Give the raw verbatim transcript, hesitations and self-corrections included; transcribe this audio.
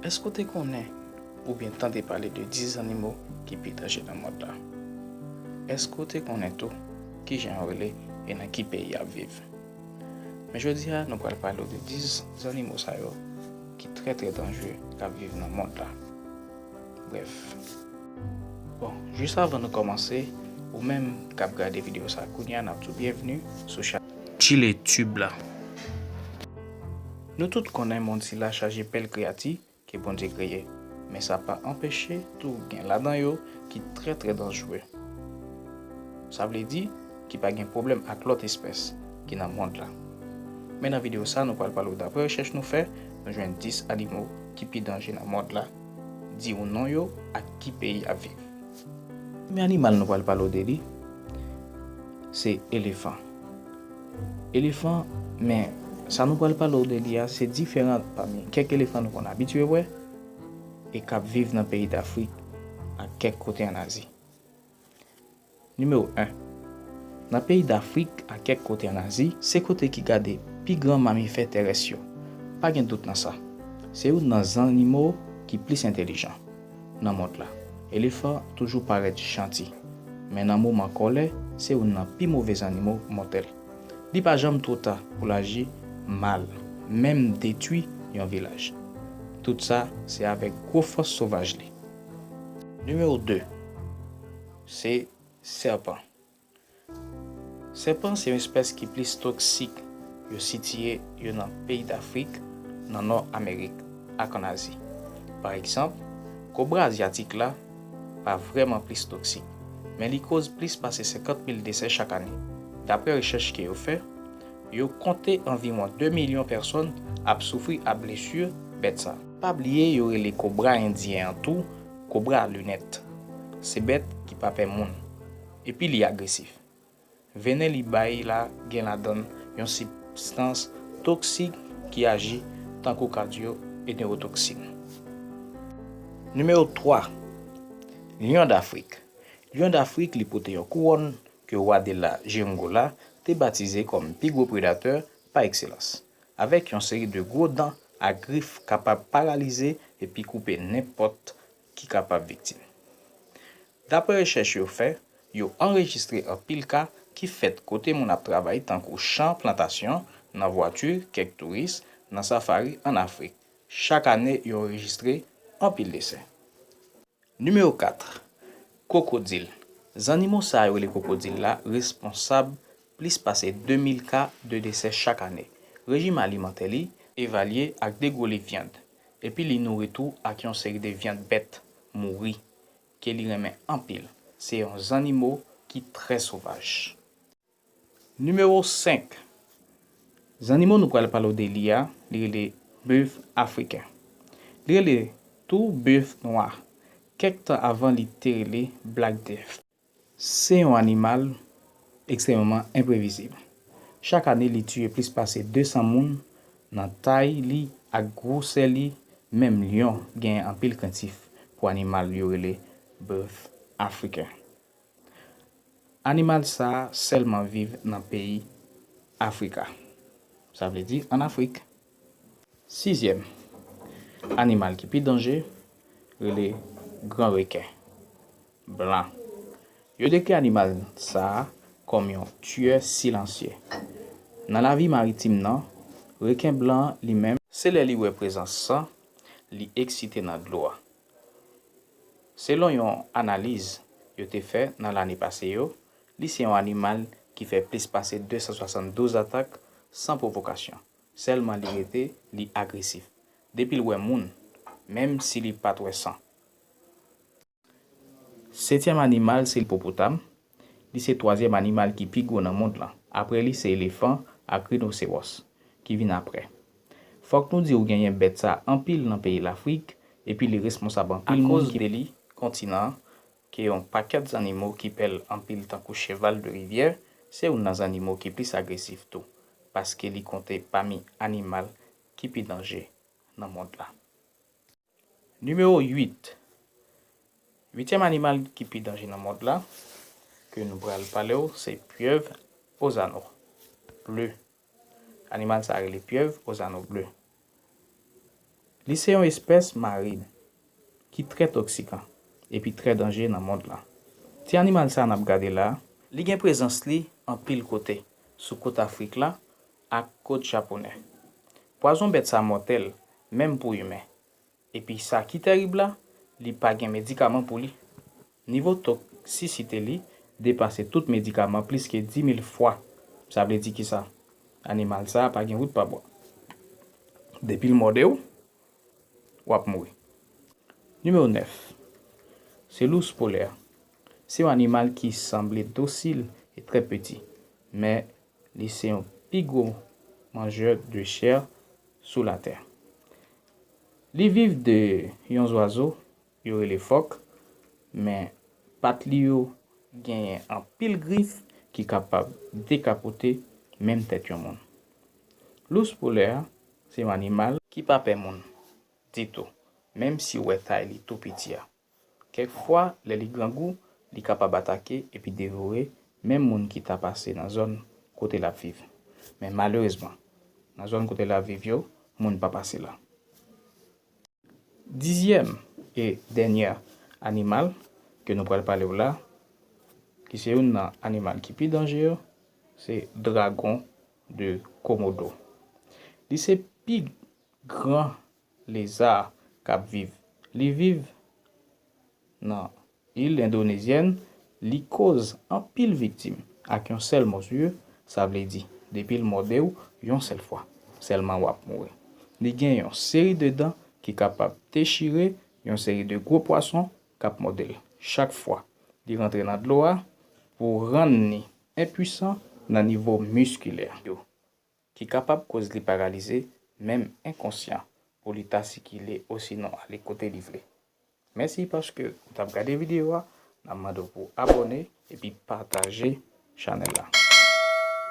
Èske w te konnen oubyen tande pale de dis zannimo ki pi danje nan mond la? Èske w te konnen tou kijan yo rele e nan ki peyi y ap viv? Men jodi a, nou pral pale w de dis zannimo sa yo ki trè, trè danjere k ap viv nan mond la. Brèf. Bon, jis avan nou kòmanse, ou menm k ap gade videyo sa kounye a, n ap di w byenvni sou chanèl Tchile Tube la. Nou tout konnen mond sila chaje bèl kreyati ke Bondye kreye, men sa pa anpeche tou gen ladan yo ki trè, trè danjere. Sa vle di ki pa gen pwoblèm ak lòt espès ki nan mond la. Men nan videyo sa, nou pral pale w daprè rechèch nou fè, nou jwenn dis animo ki pi danje nan mond la, di w non yo ak ki peyi y ap viv. Premye animal nou pral pale w de li, se elefan. Elefan, men sa nou pral pale w de li a, se diferan pami kèk elefan nou konn abitye wè e k ap viv nan peyi Dafrik ak kèk kote ann Azi. Nimewo en. Nan peyi Dafrik ak kèk kote ann Azi, se kote ki gade pi gran mamifè terès yo. Pa gen dout nan sa. Se youn nan zannimo ki plis entèlijan nan mond la. Elefan toujou parèt janti, men nan moman kòlè, se youn nan pi move zannimo mòtèl. Li pa janm twò ta pou l aji mal, menm detwi yon vilaj. Tout sa, se avèk gwo fòs sovaj li. Nimewo de, se sèpan. Sèpan se yon espès ki plis toksik. Yo sitiye yo nan peyi Dafrik, nan Nò Amerik ak ann Azi. Pa egzanp, kobra azyatik la pa vrèman plis toksik, men li koz plis pase senkant mil desè chak ane. Daprè rechèch ke yo fè, yo konte anviwon de milyon pèsòn ap soufri ak blesi bèt sa. Pa bliye yo rele kobra endyen an tou kobra linèt. Se bèt ki pa pè moun, epi li agresif. Venen li bay la gen ladan l yon sibstans toksik ki aji tankou kadyo e newotoksin. Nimewo twa, lyon dafrik. Lyon dafrik li pote yon kouwòn ke wa de la Jengola te batize kòm pi gwo predatè pa ekselans, avèk yon seri de gwo dan ak grif kapab paralize epi koupe nenpòt ki kapab viktim. Daprè rechèch yo fè, yo anrejistre anpil ka ki fèt kote moun ap travay tankou chan plantasyon, nan vwati, kèk touris, nan safari ann Afrik. Chak ane, yo anrejistre anpil desè. Nimewo kat, kwokodil. Zannimo sa yo rele kwokodil la responsab plis pase de mil ka de desè chak ane. Rejim alimantè li evalye ak de gwo liv vyann, epi li nouri tou ak yon seri de vyann bèt mouri ke li renmen anpil. Se yon zannimo ki trè sovaj. Nimewo senk. Zannimo nou pral pale w de li a, li rele bèf afriken. Li rele tou bèf nwa, kèk tan avan li te rele black death. Se yon animal ekstrèmeman enprevizib. Chak ane, li tiye plis pase de san moun. Nan tay li ak gwosè li, menm lyon genyen anpil krentif pou animal yo rele bèf afriken. Animal sa a sèlman viv nan peyi Afrika. Sa vle di ann Afrik. Sizyèm, animal ki pi danje, rele gran reken blan. Yo dekri animal sa a kòm yon tiyè silansye. Nan lavi maritim nan, reken blan an li menm, se lè li wè prezans san, li eksite nan dlo a. Selon yon analiz yo te fè nan lane pase yo, li se yon animal ki fè plis pase de san swasanndouz atak san pwovokasyon. Sèlman li rete, li agresif. Depi l wè moun, menm si li pa t wè san. Setyèm animal se ipopotam. Li se twazyèm animal ki pi gwo nan mond lan. Apre li se elefan ak rinosewòs ki vin apre. Fòk nou di w genyen bèt sa anpil nan peyi Lafrik, epi li responsab anpil moun ki... Akoz de li, kontinan an, ke yon pakèt zannimo ki pè l anpil tankou cheval de rivyè, se youn nan zannimo ki plis agresif tou, paske li konte pami animal ki pi danje nan mond la. Nimewo uit. Uityèm animal ki pi danje nan mond la, ke nou pral pale w, se pyèv ozano ble. Animal sa rele pyèv ozano ble. Li se yon espès marin ki trè toksikan epi trè danje nan mond lan. Ti animal sa n ap gade la, li gen prezans li anpil kote sou kot Afrik la ak kot japonè. Pwazon bèt sa mòtèl menm pou imen. Epi sa ki tèrib la, li pa gen medikaman pou li. Nivo toksisite li depase tout medikaman plis ke dis mil fwa. Sa vle di kisa? Animal sa a pa gen wout pa bwa. Depi l mòde w, w ap mouri. Nimewo nèf, se lous polè. Se yon animal ki sanble dosil e trè piti, men li se yon pi gwo manjè de chè sou latè. Li viv de yon zwazo yo rele fòk, men pat li yo genyen anpil grif ki kapab dekapote menm tèt yon moun. Lous polè a se yon animal ki pa pè moun ditou, menm si w wè tay li tou piti a. Kèk fwa, lè li grangou, li kapab atake epi devore menm moun ki ta pase nan zòn kote l ap viv. Men malerezman, nan zòn kote l ap viv yo, moun pa pase la. Dizyèm e dènyè animal ke nou pral pale w la, ki se youn nan animal ki pi danje yo, se dragon de Komodo. Li se pi gran leza k ap viv. Li viv nan il endonezyèn, li koz anpil viktim ak yon sèl mòsyo, sa vle di, depi l mòde w yon sèl fwa, sèlman w ap mouri. Li gen yon seri de dan ki kapab dechire yon seri de gwo pwason k ap mòde l chak fwa li rantre nan dlo a pou rann li enpwisan nan nivo miskilè yo, ki kapab koz li paralize, menm enkonsyan, pou li ta sikile osinon ale kote li vle. Mèsi paske ou t ap gade videyo a. N ap mande w pou abòne epi pataje chanèl la.